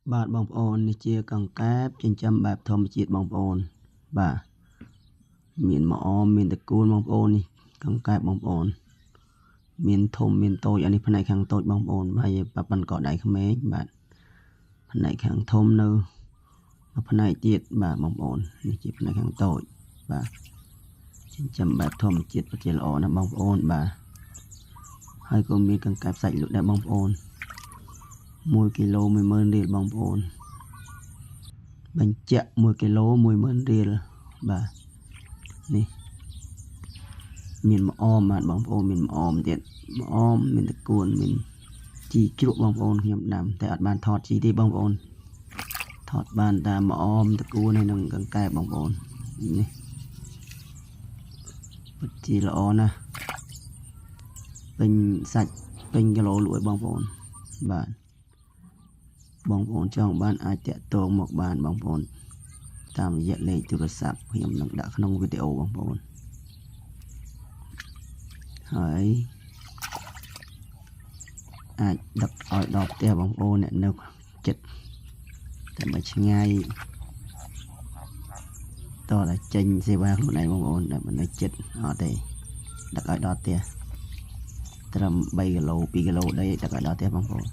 បាទបងប្អូននេះជាកង្កែបចិញ្ចឹមបែបធម្មជាតិបងប្អូនបាទមានម្អមមានតកូលបងប្អូននេះកង្កែបបងប្អូនមានធំមានតូចអានេះផ្នែកខាងតូចបងប្អូនហើយប៉ប៉ុនកដៃក្មេងបាទផ្នែកខាងធំនៅមួយផ្នែកទៀតបាទបងប្អូននេះជាផ្នែកខាងតូចបាទចិញ្ចឹមបែបធម្មជាតិពិតជាល្អណាស់បងប្អូនបាទហើយក៏មានកង្កែបសាច់លក់ដែរបងប្អូន1គីឡូ10000រៀលបងប្អូនបញ្ជាក់1គីឡូ10000រៀលបាទនេះមានម្អមបាទបងប្អូនមានម្អមទៀតម្អមមានតកួនមានជីជ្រក់បងប្អូនខ្ញុំដាំតែអត់បានថតជីទេបងប្អូនថតបានតាមម្អមតកួនហើយនឹងកង្កែបបងប្អូននេះពិតជាល្អណាស់ពេញសាច់ពេញគីឡូលក់ឲ្យបងប្អូនបាទបងប្អូនចង់បានអាចតាក់ទងមកបានបងប្អូនតាមរយៈលេខទូរស័ព្ទខ្ញុំនឹងដាក់ក្នុងវីដេអូបងប្អូនហើយអាចដឹកឲ្យដល់ផ្ទះបងប្អូនអ្នកនៅចិត្តតែបើឆ្ងាយតតែចេញសេវាខ្លួនឯងបងប្អូនដែលមិននៅចិត្តអត់ទេដឹកឲ្យដល់ផ្ទះត្រឹម3គីឡូ2គីឡូដីដឹកឲ្យដល់ផ្ទះបងប្អូន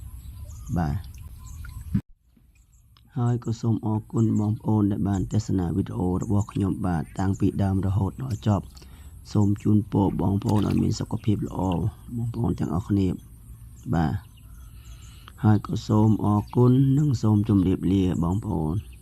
បាទហើយក៏សូមអរគុណបងប្អូនដែលបានទស្សនាវីដេអូរបស់ខ្ញុំបាទតាំងពីដើមរហូតដល់ចប់សូមជូនពរបងប្អូនឲ្យមានសុខភាពល្អបងប្អូនទាំងអស់គ្នាបាទហើយក៏សូមអរគុណនិងសូមជម្រាបលាបងប្អូន។